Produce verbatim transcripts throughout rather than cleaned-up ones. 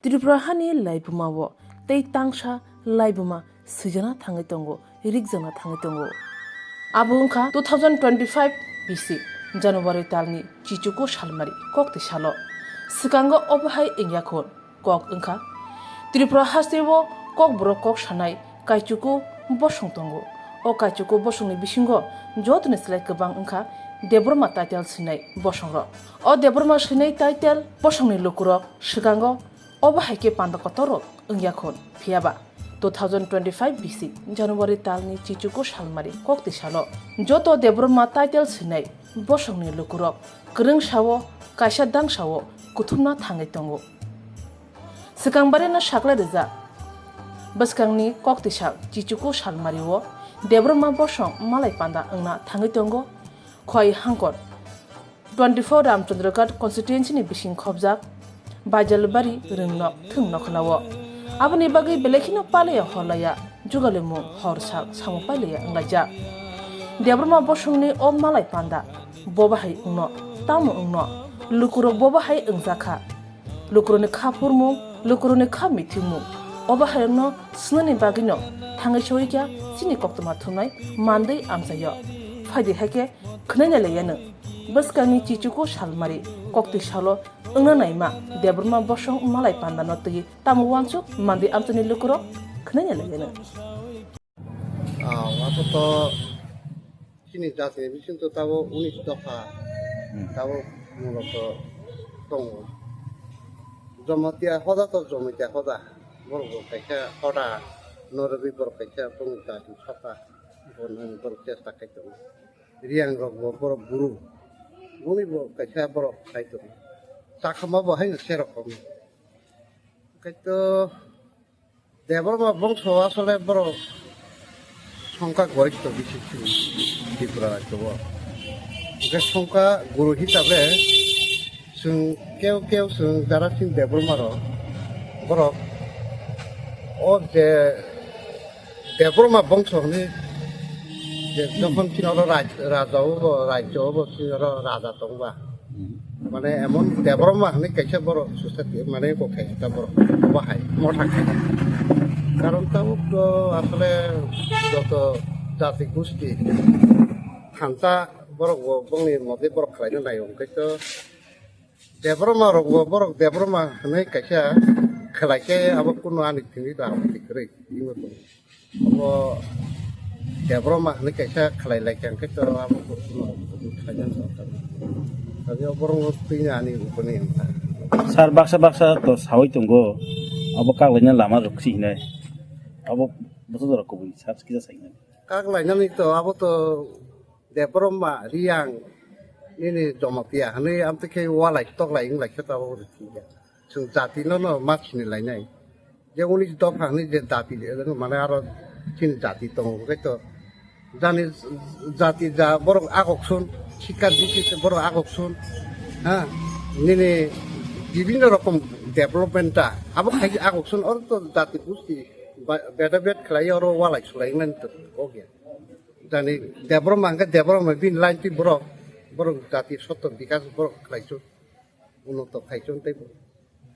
Tripura hani laibuma o tei tangsa laibuma swijana thangwi tongo, rikjana thangwi tongo. Abo wngkha two thousand twenty-five B C January talni chichuku salmari kokti salo. Swkango obo hai wngya khun, kok wngkha Tripura hasteo kokborok kok sanai kaichuku bosong tongo. O kaichuku bosongni bisingo jotoni slai kwbang wngkha Debbarma title swinai bosongrok. O Debbarma swinai title bosongni lukurok swkango obo hai khe panda kotorrok wngya khun, phiyaba two thousand twenty-five B C January talni chichuku salmari kokti salo joto Debbarma title swinai bosongni lukurok kwrwng sao kaisa dang sao kuthumna thangwi tongo. Swkang barino saklai rijak bwskangni kokti sal chichuku salmario Debbarma bosong malai panda wngna thangwi tongo. Khoi hangkor twenty-four Ramchandraghat constituency ni bising khobjak Baijalbari Rwngnok thwng nokhlao. Aboni bagwi belai kheno palaya horlaya jugalimung hor sal samung pailaya wnglaijak. Debbarma bosongni o malai panda bobo hai wngno, tamo wngno, lukurok bobo hai wngjakha. Lukurokni kha phurmung, lukurokni kha mithimung, obo hairokno swnani bagwino thangwi soikha chini koktwma thumnai mandwi amchaio. Phaidi hai khe khwnai nai laiya nwng. Bwskangni chichuku salmari kokti salo wngna naima Debbarma bosong malai pandano twi tamo uansuk mandwi amchaini lukurok khwnai nai laiya nwng. Ah, wato to chini jati ni bising to tabo unis dopha, hmm, tabo muloto tongo. Jomatia hoda to Jomatia hoda. Borok bo kaisa hoda norogwi borok kaisa bongni jati sokha. Bo nang borok chesta khai tongo. Riang rok bo borok guru. Boni bo kaisa borok khai tongo. Chakhama bo haino serok tongo. Kaitor Debbarma bongso asole borok songkha gorikto bisi chini Tripura rajyo o. Hingke songkha guru hisabe chwng keu keu chwng jara chini Debbarma rok borok o je Debbarma bongso hwnwi je jokhon chini oro raj-, raja o bo, rajyo o bo chini oro raja tongba. Mane emon Debbarma hwnwi kaisa borok society mane kok khaisa borok obo hai motha khaisa. Karon tabuk to asole joto jati gusti thansa borok bo bongni motwi borok khlaina nai hwnkhe to Debbarma rok bo borok Debbarma hwnwi kaisa khlai khe abo kunu ani thwngwi to abo kwrwi. Obo Debbarma hwnwi kaisa khlai lai kha, hwnkhe to abo khaina norkha. Tani oborok twi ani ukuni wngkha. Sir, baksa baksa to sawi tongo, abo kaklaina lama rwksi hinai. Abo bwsa jora kubui sir kisa sai hinai. Kaklainani to abo to Debbarma, Riang, nini Jomatia hwnwi amtwi khe walai toklai wng lai khe to abo rwkhi ya. Chwng jati no no ma sini lainai. Je unis dopha hwnwi je jati, mane aro chini jati tongo, hwnkhe to jani jati ja borok agok sun, sikar dikhe borok agok sun, ha, nini bibhinno rokom development ta, abo khai agok sun, oro to jati gusti ba-, beda bed khlai oro walai sulai nani to, oke. Jani Debbarma hwnkhe Debbarma bini line twi borok, borok jati sotto bikas borok khlai sun. Uno to khai chon tei bo.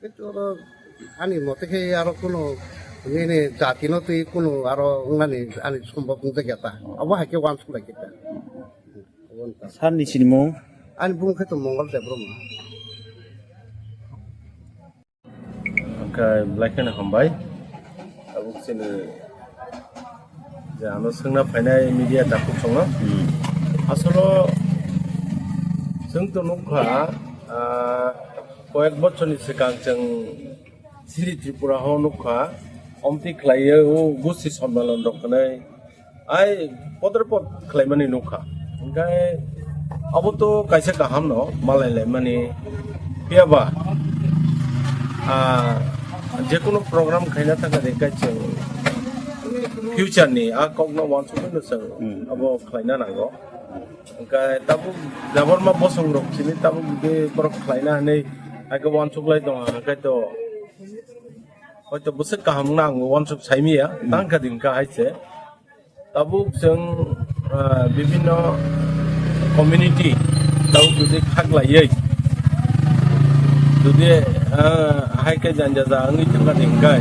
Kintu oro ani mote khe aro kuno nini jati no twi kuno aro wngnani ani sombhob wngjakya ta. Abo hai khe uansuk lai khe ta. Sir ni sinimung? Ani bumung khe to Mongol Debbarma. Hwnkhe belai kheno hambai. Tabuk chini je ano swngna phainai media takhuk songno. Hmm. Asolo chwng to nukha, ah, koyek bochorni swkang chwng chini Tripura ho nukha, omtwi khlaiwi o gusti sommelon rok hwnwi. Ai, podre pod khlaimani nukha. Hwnkhe abo to kaisa kaham no malai laimani. Phiyaba, ah, jekunu program khaina thangkha de kaisa future ni a kok no uansukmano chwng, hmm, abo khlaina nango. Hwnkhe tabuk Debbarma bosong rok chini tabuk de borok khlaina hinwi hai khe uansuk lai tongo, hwnkhe to hoito bwswk kaham wngna ang uansuk saimiya, hmm, tangkha din kha hai se. Tabuk chwng, ah, bibinno community tabuk bini khaklaiwi Jodi, ah, hai khe janja ja wngwi thangkha de hwnkhe,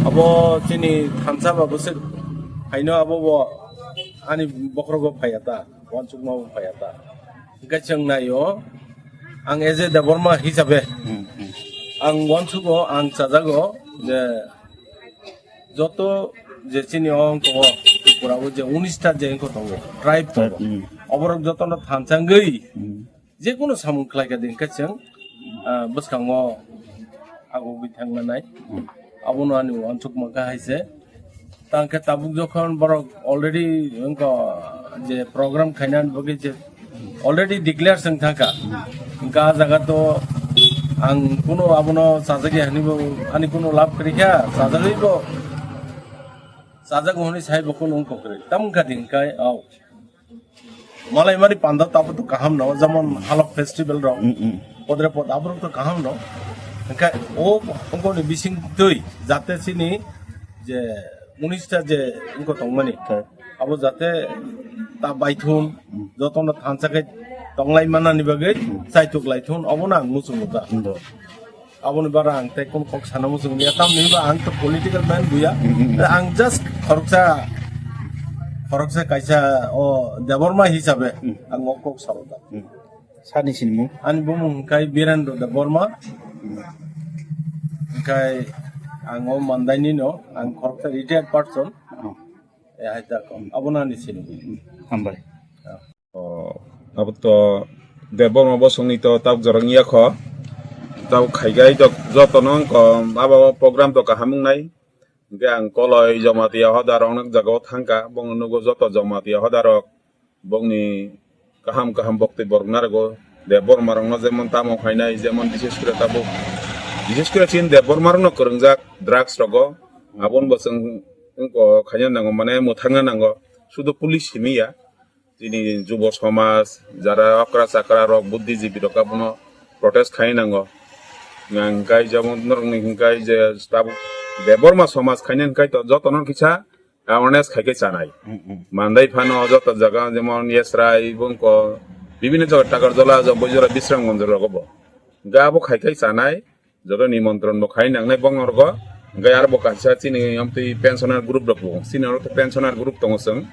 abo chini thansa ba bwswk haino abo bo ani bokhorogo phaiya ta, uansukma bo phaiya ta. Hwnkhe chwng naio, ang as a Debbarma hisabe, Hmm, hmm. ang uansugo, ang chajago je joto je chini o wngkha o Tripura o je unis ta je wngkha tongo, tribe tongo. Hmm. Oborok jotono thansa wngwi Hmm. Jekunu samung khlaikha din khe chwng, ah, bwskango agugwi thangna nai. Abono ani uansukma kha hai se. Tang khe tabuk jokhon borok already wngkha je program khainani bagwi je already declare chwng thangkha. Hwnkhe ah jaga to ang kunu abono chajagya hwnwi bo ani kunu lab kwrwi kha, chajagwi bo, chajago hwnwi sai bo kunu wngkha kwrwi. Tamo wngkha din khe, oh. Malai mani panda tabo to kaham no, jemon halok festival rok, Mm, mm. podre pod aborok to kaham no. Hwnkhe o ongkoni bising twi jate chini je unis ta je ongko tongmani, Thai. abo jate ta baithun, Mm. jotono thansa khe tonglai manani bagwi Mm. chaituk laithun, obono ang muchungo ta. Mm. Aboni bara ang tei kunu kok sana muchung ya, tamni ba ang to political man buya. Mm, mm. Ang just khoroksa, khoroksa kaisa o Debbarma hisabe Mm. ang o kok salo da. Mm. Sani sinimung? Ani bumung hwnkhe Birendra Debbarma. Mm. Hwnkhe ang o Mandaini no, ang khoroksa retired person. Oh. Ya, hai ta ko. Abono ani sinimung. Mm. Hambai. Ya. O, abo to Debbarma bosongni to tabuk jorok wngya kho. Tabuk khaigai jok-, jotono wngkha, abo program to kaham wngnai. Hwnkhe ang koloi Jamatia hoda rok nok jagao thangkha, bongno nugo joto Jamatia hoda rok, bongni kaham kaham boktoi borok narwgo. Debbarma rokno jemon tamo khainai, jemon bises kore tabuk, bises kore chini Debbarma rokno kwrwngjak drugs rogo, aboni bo chwng wngkha khaina nango, mane mwthangna nango, sudu police simi ya. Chini jubo somaj, jara okra chakra rok, buddhijibi rok abono protest khai nango. Hingkai jemon norokni hingkai je tabuk Debbarma somaj khaina hingkai to jotono kisa awareness khai khe chanai. Mm, mm. Mandai phano joto jaga jemon Yesrai, Bongko, bibhinno jaga Takarjala, Boijora, Bisramganj rogo bo. Hingke abo khai khai chanai, joto nimontron bo khai nangnai bongorgo. Hingke aro bo kaisa chini amtwi pensioner group rok bo. Chini oro pensioner group tongo chwng.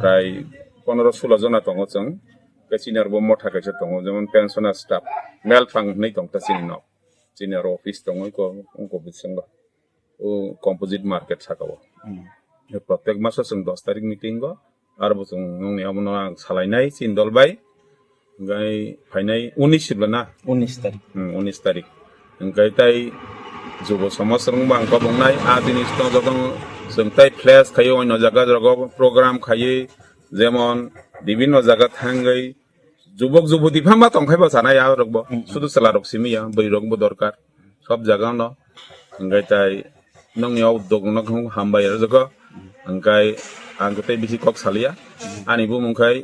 Prai pondro sulo jona tongo chwng. Hingke chini oro bo motha kaisa tongo, jemon pensioner staff. Melphang hinwi tongkha chini nok. Chini oro office tongo, iko, ungko bisingo. O composite market saka o. Hmm. Protek maso chwng dos tarik meeting o, aro bo chwng nongni abono ang salainai chini dol bai. Hingkai phainai unis sibla na? Unis tarik. Hmm, unis tarik. Hingkai tai jubo somaj rwng bang kobongnai, a jinis no joto chwng tai flash khaio, oino jaga rogo program khaio, jemon bibhinno jaga thangwi, Jubok juboti phama tongkhai bo sanai a rok bo. Mm, mm. Sudu chwla rok simi ya, bwrwi rok bo dorkar. Sob jaga no. Hingkai tai nongni o dogno hambai rwjago. Hingkai ang tei bisi kok salia. Ani bumung khai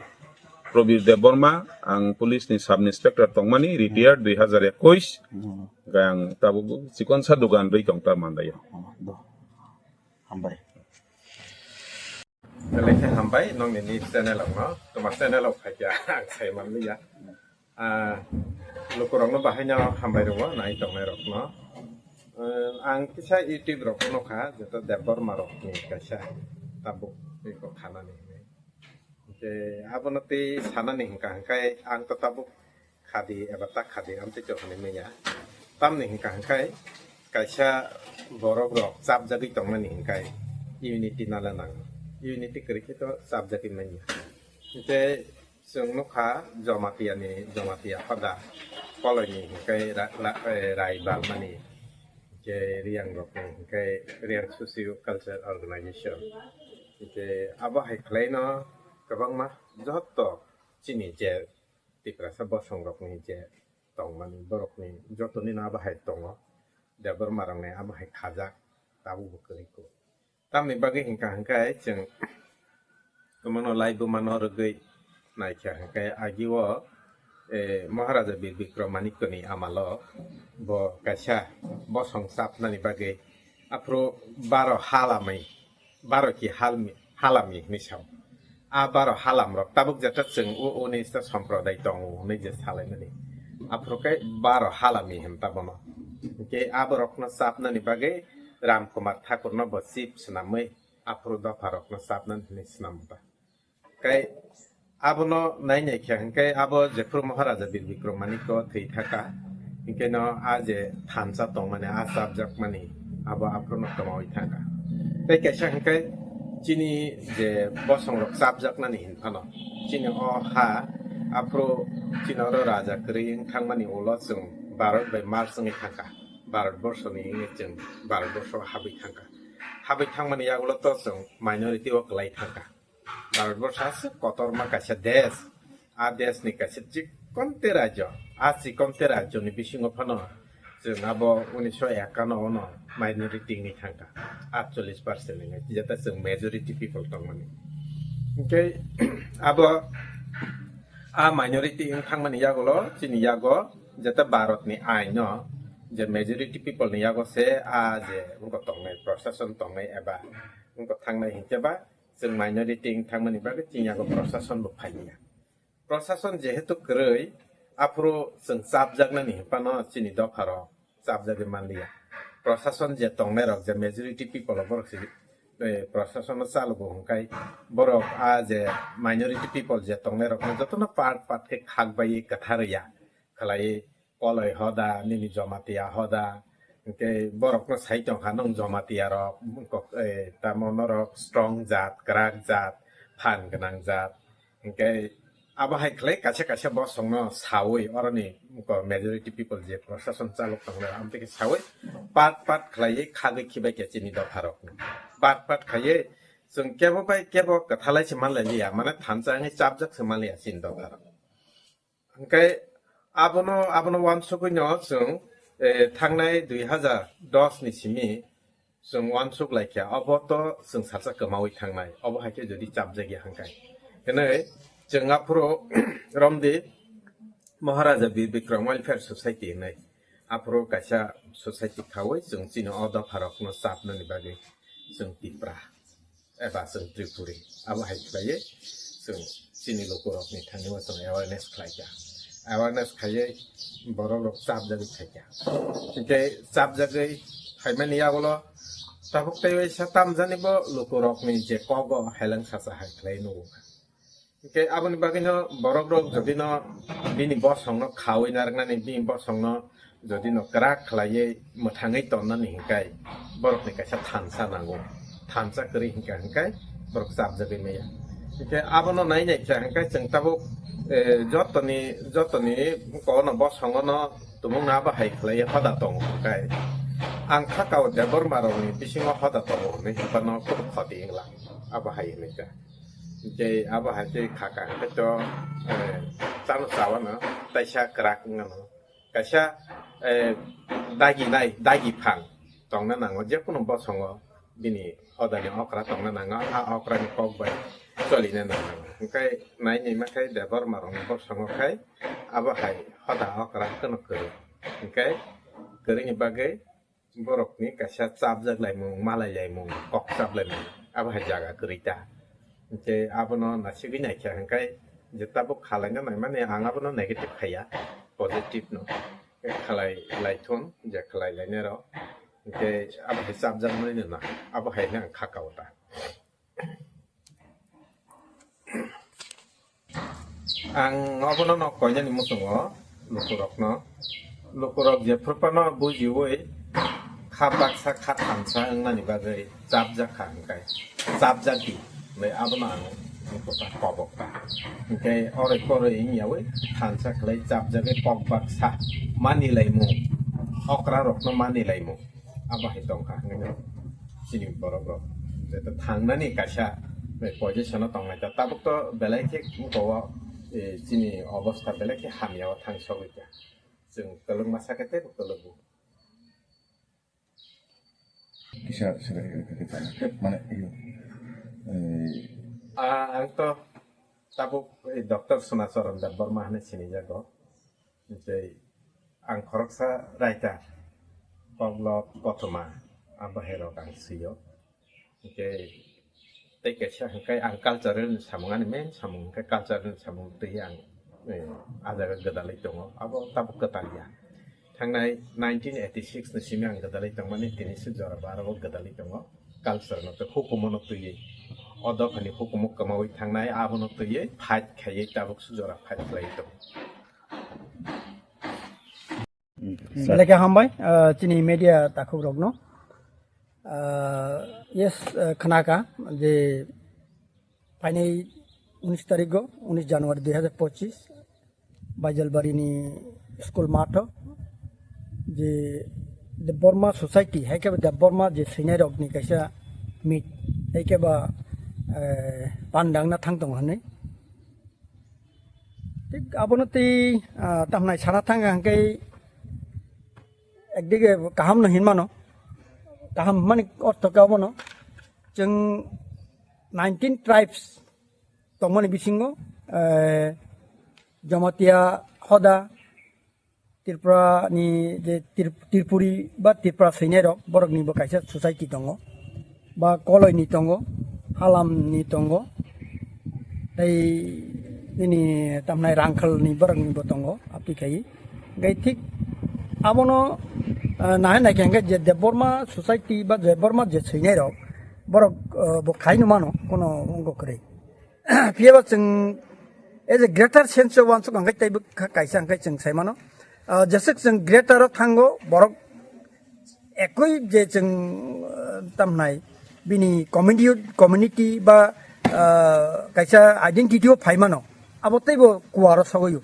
Probir Debbarma, ang police ni sub inspector tongmani, retired dui hazar ekush. Mm. Hingkai ang tabuk chikonsa dugan rwi tong ta mandaio. Oh, do. Hambai. Belai khe hambai nongni ni channel rokno, tuma channel rok phaikha ang sai manliya. Ah, lukurokno bahaino hambai rwo nai tongnai rokno. Eh, ang kisa YouTube rok nukha, joto Debbarma rokni kaisa tabuk eko khanani hinwi. Hingke abono tei sanani hingka hingkai ang to tabuk khadi eba ta khadi amtwi to hwnwi manya. Tamni hingka hingkai kaisa borok rok chapjagwi tongmani hingkai unity nala nango. Unity kwrwi khe to chapjagwi manya. Hingke chwng nukha Jamatia ni, Jamatia hoda koloini hingkai ra-, ra-, eh, rai balmani. Hingke Riyang rokni hingkai Riyang Socio Culture Organization. Hingke abo hai khwlaino kwbangma joto chini je Tiprasa bosong rokni je tongmani borokni jotoni no abo hai tongo, Debbarma rokni abo hai khajak, tabuk bo kwrwi kho. Tamni bagwi hingka hingkai chwng kwmano laibuma no rwgwi naikha hingkai agio, eh, Maharaja Bir Bikram Manikya ni amalo bo kaisa bosong chapnani bagwi aphuru baro halami baro ki halmi, halami hinwi sao. A baro halam rok tabuk jeta chwng o, o ni sta sampradai tongo hinwi je salaimani. Aphuru khe baro halami hinta bono. Hinkhe aborokno chapnani bagwi Ram Kumar Thakurno bo chief swnamwi aphuru dopharokno chapnani hinwi swnamta. Khe abono nainai khe hinkhe abo jephuru Maharaja Bir Bikram Manikko thwi thaka, hinkhe no a je thansa tongmani, a chapjakmani, abo aphuruno kwmawi thangkha. Tei kaisa hinkhe chini je bosongrok chapjaknani hinphano, chini o ha aphuru chini oro raja kwrwi wng thangmani ulo chwng Bharat bai merge wngwi thangkha. Bharat borsoni wngwi chwng Bharat borso habwi thangkha. Habwi thangmani yagulo to chwng minority o kwlai thangkha. Bharat borso aswk kotorma kaisa desh. A desh ni kaisa chikonte rajyo. A chikonte rajyo ni bisingo phano chwng abo unisho ekano ono minority wngwi thangkha. Atchollish percent wngwi, jeta chwng majority people tongmani. Hinkhe abo a minority wng thangmani yagulo chini yago jeta Bharat ni ain no je majority people ni yago se a je wngkha tongnai, proshashan tongnai eba wngkha thangnai hinkhe ba chwng minority wng thangmani bagwi chini yago proshashan bo phailiya. Proshashan jehetu kwrwi, aphuru chwng chapjaknani hinphano chini dopharok chapjagwi manliya. Proshashan je tongnairok, je majority people borok se, eh, proshashan no chalogo hwnkhai borok a je minority people je tongnairokno jotono part part khe khakbaiwi kwtharwi ya khlaiwi, koloi hoda, nini Jamatia hoda, hinkhe borokno sai tongkha nwng Jamatia rok, kok-, eh, tamo norok strong jat, kwrak jat, phan gwnang jat, hinkhe abo hai khlai kaisa kaisa bosongno sawi oroni majority people je proshashan chalok tongo, amtwi khe sawi part part khlaiwi khagwi khibai khe chini dopharokno part part khaiwi chwng kebo bai kebo kwthalai se manlai liya, mane thansa wngwi chapjak se manliya chini dopharok. Hingke abono, abono uansugwino chwng, eh, thangnai dui hazar dos ni simi chwng uansuk laikha, obo to chwng salsa kwmawi thangnai, obo hai khe jodi chapjakya hwnkhe. Hwnwi chwng aphuru romdi Maharaja Bir Bikram Welfare Society hwnwi aphuru kaisa society khawi chwng chini o dopharokno chapnani bagwi chwng Tipra eba chwng Tripuri. Abo hai khlaiwi chwng chini lukurokni thani o chwng awareness khlaikha. Awareness khaiwi borokrok chapjagwi phaikha. Hinkhe chapjagwi phaimani yagulo tabuk tei waisa tamjani bo lukurokni je kogo heleng sacha hai khlai nugo. Hinkhe aboni bagwino borokrok jodino bini bosongno khawi narwknani, bini bosongno jodino kwrak khlaiwi mwthangwi tonnani hinkhe borokni kaisa thansa nango. Thansa kwrwi hinkha hinkhe borok chapjagwi maya. Hinkhe abono nai nai kha hinkhe chwng tabuk, eh, jotoni, jotoni kono bosongono tumungno abo hai khlaiwi hoda tongo hinkhe ang kha kao Debbarmarokni bisingo hoda tongo hinwi hinkhe no khoti wngla abo hai hinwi kha. Tei abo hai khe kha kha, hwnkhe to, eh, chano chawano, taisa kwrak wngmano. Kaisa, eh, dagi nai, dagi phang tongna nango, jekunu bosongo bini hodani okra tongna nango, a okrani kok bai cholina nango. Hwnkhe nai nai ma khai Debbarmarokni bosongo khai abo hai hoda okra kheno kwrwi. Hwnkhe kwrwini bagwi borokni kaisa chapjak laimung, malai laimung, kok chap laimung, abo hai jaga kwrwi ta. Hinkhe abono nasigwi naikha hinkhe je tabuk khalaina naimani ang abono negative khaiya, positive no. Khe khalai laithun, je khalai lainai rok, hinkhe abo hai chapjakmani no na, abo hai no ang kha kao ta. Ang obono no koinani muchungo lukurokno, lukurok jephru phano bujiwi kha baksa kha thansa wngnani bagwi chapjak kha hwnkhe chapjak di hwnwi abono ang kobok ta. Hwnkhe oroi poroi wngyawi thansa khlai chapjagwi kok baksa manilaimung, okrarokno manilaimung. Abo hai tongkha hwnwi no chini borok rok. Jeto thangnani kaisa position o tongnai ta, tabuk to belai khe ungko o, eh, chini obostha belai khe hamya o thang sogwi kha. Chwng kwlwngma sakhe teibo kwlwgo. Kisa sira kisa mane iyo. Eh, Ah, ang to tabuk, eh, Doctor Sunacharan Debbarma hwnwi sinijago. Tei ang khoroksa writer, koklop kothoma, abo hai rok ang sio. Hwnkhe tei kaisa hwnkhe ang cultural ni samung, ani main samung hwnkhe cultural ni samung twi ang eh, a jaga gwdalwi tongo, abo tabuk kwtal ya. Thangnai nineteen eighty-six ni simi ang gwdalwi tongmani, tini se jora baro o gwdalwi tongo. Culture no tei hukumo no twiwi, o dophani hukumo kwmawi thangnai, abono twiwi fight khaiwi tabuk se jora fight khlaiwi tongo. Belai khe hambai, ah, chini media takhuk rokno. Ah, yes, ah, khnaka je phainai unis tarikgo, unis January dui hazar pochis, Baijalbari ni school matho je Debbarma Society, hai khe Debbarma je swinai rokni kaisa meet, hai khe ba, eh, pandang na thang tongo hinwi. Thik abono tei, ah, tamhnai sana thang hwnkhe ekdige kaham no hinmano, kaham hwnmani ortho khe obono chwng nineteen tribes tongmani bisingo, eh, Jamatia hoda, Tripura ni je Trip-, Tripuri ba Tripura swinai rok, borok ni bo kaisa society tongo, ba Koloi ni tongo, Halam ni tongo, tei nini tamhnai Rangkhal ni borok ni bo tongo, aphi khai. Gai thik abono, ah, nahai nai khe hwnkhe je Debbarma society ba Debbarma je swinai rok, borok, ah, bo khai no mano, kono wngkok kwrwi. Phiya ba chwng as a greater sense of oneself hwnkhe teibo kha-, kaisa hwnkhe chwng sai mano. Ah, jeswk chwng greater o thango borok ekoi je chwng, ah, tamhnai bini community, community ba, ah, kaisa identity o phai mano. Abo teibo kuaro sogoyo.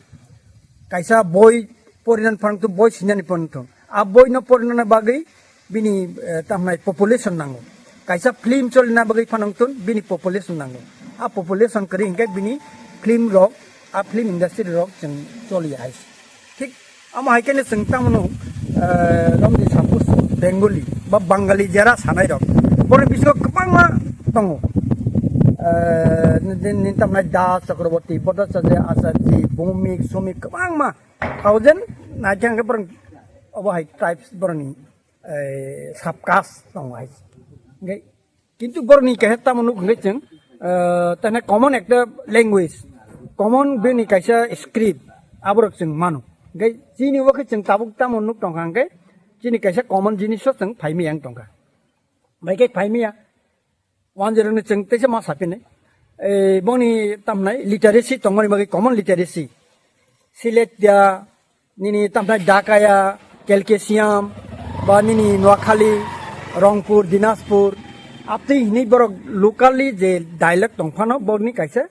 Kaisa boi porinan phang tu boi sinani phang tu. A boi no porinani bagwi bini, eh, tamhnai population nango. Kaisa film cholina bagwi phanang tun bini population nango. A population kwrwi hwnkhe bini film rok, a film industry rok chwng choli hai. Thik amo hai khe chwng tamo no, eh, romni suppose Bengali ba Bangali jera sanai rok. Borok bisingo kwbangma tongo. Eh, ni, ni tamhnai Das Chakraborty, Bhattacharya Acharya, Bhumik, Sumik kwbangma thousand nai khe hwnkhe borok obo hai tribes borokni, eh, sub caste tongo hai. Hwnkhe kintu borokni kaisa tamo nuk hwnkhe chwng, eh, tane common ekta language, common bini kaisa script aborok chwng mano. Hwnkhe chini o khe chwng tabuk tamo nuk tongkha hwnkhe chini kaisa common jiniso chwng phaimaya wng tongkha. Bai khe phaimaya. Wanjero ni chwng teisa ma sapinai. Eh, boni tamnai literacy tongmani bagwi common literacy. Silesia, nini tamnai Dakaya, Kalkasiam, ba nini Noakhali, Rongpur, Dinaspur, aptwi hinwi borok locally je dialect tongphano borokni kaisa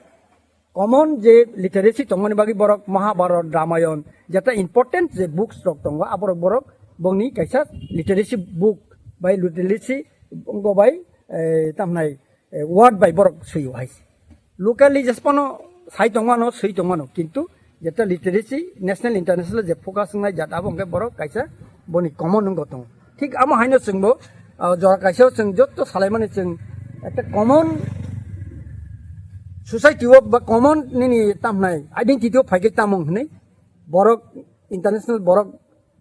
common je literacy tongmani bagwi borok Mahabharat, Ramayon, jeta important je books rok tongo, aborok borok bongni kaisa literacy book bai literacy wngkha bai, eh, tamhnai, eh, word bai borok swiyo hai. Locally jesphano sai tongmano, swi tongmano, kintu jeta literacy national international je focus wngnai jat abo hwnkhe borok kaisa boni common wngkha tongo. Thik amo haino chwngbo, ah, jora kaisa o chwng joto salaimani chwng ekta common society o ba common nini tamhnai identity o phaikhe tamo hwnwi borok international borok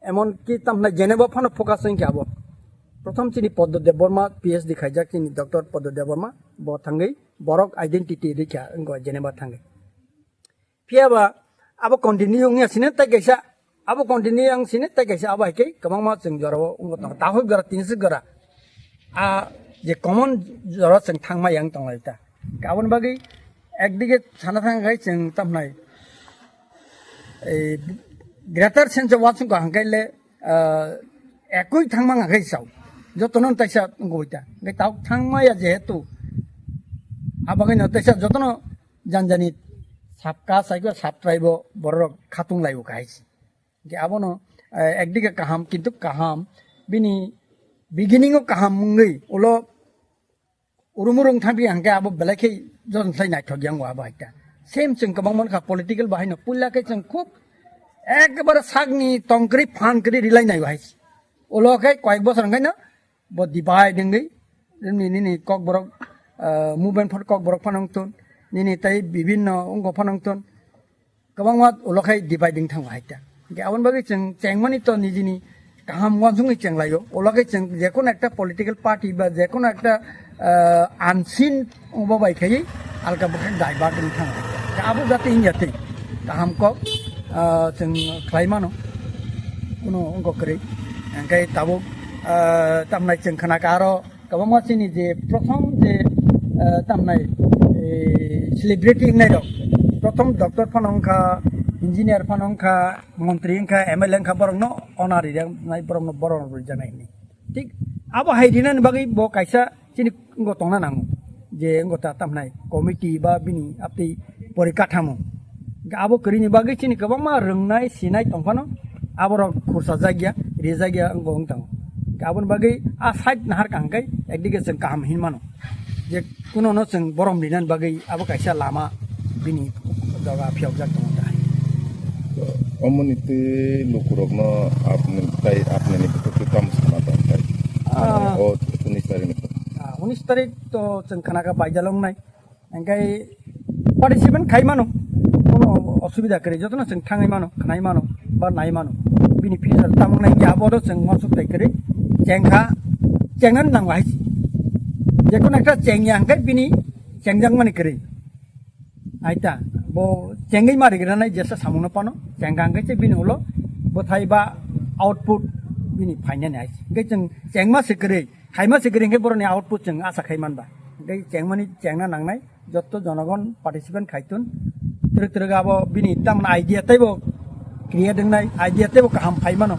emon ki tamhnai Geneva phano focus wngkhe abo. Prothom chini Poddo Debbarma P H D khaijak chini Doctor Poddo Debbarma bo thangwi borok identity rikha wngkha Geneva thangwi. Phiya ba abo continue wngya sini tai kaisa, abo continue ang sini tai kaisa abo hai khe kwbangma chwng jorao wngwi tongo. Tahoi gora, tinsik gora. A je common jora chwng thangma yang tonglai ta. Aboni bagwi ekdige sana thang khai chwng tamnai, eh, greater sense of wachung ko hangkai le, ah, ekoi thangma hangkai sao. Jotono taisa wngwi ta. Hingke tao thangma ya jehetu. Abagwi no taisa jotono janjani sub caste, sub tribe o borok khatung lai o kahai se. Hingke abono, eh, ekdige kaham, kintu kaham, bini beginning o kaham wngwi, ulo urum urung thangpi hingke abo belai khe joton khlai naithok yang o abo hai ta. Same chwng kwbang mankha political bahai no, puila khe chwng khub ekbare sakni tongkwrwi phan kwrwi rilai nai o hai se. Ulo khe koyek bosor hingke no, bo divide wngwi, nini, nini kokborok, ah, movement phano kokborok phano wngthun, nini tei bibinno wngkok phano wngthun, kwbangma ulo khai divide wng thango hai ta. Hingke aboni bagwi chwng chengmani to nijini kaham uansukni chenglaio, ulo khai chwng jekono ekta political party ba jekono ekta, ah, unseen wngbo bai khai alka bwkhak divide wng thango hai ta. Abo jate wngya tei. kaham kok, ah, chwng khlai mano, kuno wngkok kwrwi. Hwnkhe tabuk, ah, tamnai chwng khna kha aro kwbangma chini je prothom je, ah, tamnai, eh, celebrity wngnai rok, prothom doctor phano wngkha, engineer phano wngkha, montri wngkha, M L A wngkha, borokno honor rijaknai, borokno borom rijaknai hinwi. Thik abo hai rinani bagwi bo kaisa chini wngkha tongna nango, je wngkha ta tamhnai committee ba bini aptwi porikathamo. Hwnkhe abo kwrwini bagwi chini kwbangma rwngnai sinai tongphano, aborok khursa jakya, rijak ya wngkha wng tongo. Hwnkhe aboni bagwi a side nahar kaham khai ekdige chwng kaham hin mano. Je kunono chwng borom rinani bagwi abo kaisa lama bini doga phiyokjak tongo ta hai. Omoni twi lukurokno apni tai apnini bwkhak twi tamo sana tong tai? Ah. O unis tarik ni. Ah, unis tarik to chwng khana kha baijal wngnai. Hwnkhe participant khai mano. Kono osubida kwrwi jotono chwng thangwi mano, khnai mano, ba nai mano. Bini future tamo wngnai hwnkhe abo oro chwng uansuk tai kwrwi chengkha, chengnani nango hai se. Jekono ekta chengya hwnkhe bini chengjakmani kwrwi. Aita, bo chengwi ma rigranai jesa samungno pano, chengkha hwnkhe se bini ulo bwthai ba output bini phainani hai se. Hwnkhe chwng chengma se kwrwi, khaima se kwrwi hwnkhe boroni output chwng asa khai manba. Hwnkhe chengmani chengna nangnai, jotto jonogon participant khaitun, twrwk twrwk abo bini tamni idea teibo create wngnai, idea teibo kaham phai mano.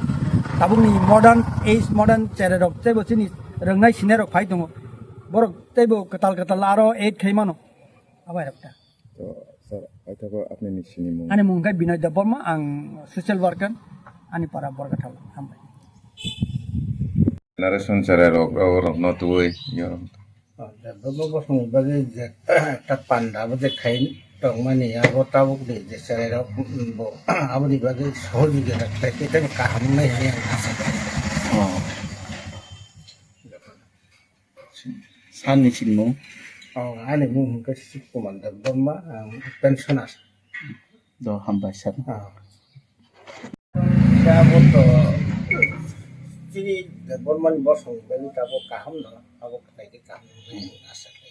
Tabukni modern age, modern chererok teibo chini rwngnai sinairok phai tongo. Borok teibo kwtal kwtal aro add khai mano. Abai rok ta. To, sir, paithago apni ni sinimung. Ani mung khe Binoy Debbarma, ang social worker, ani para Borgathal, hambai. Generation cherai rok, rok, rok no tubui, yo. Debbarma bosong bagwi je, ta panda bo je khai tongmani, abo tabuk ni je cherai rok, bo, aboni bagwi sohojogita khlai khe tei kaham wngnai hinwi ang asa kha. Oh. Sir ni sinimung? Oh, ani mung hwnkhe Shiv Kumar Debbarma, ang pensioner. Do hambai sir. Ah. Abo to chini Debbarma ni bosong bagwi tabuk kaham no, abo khlai khe kaham asa khlai.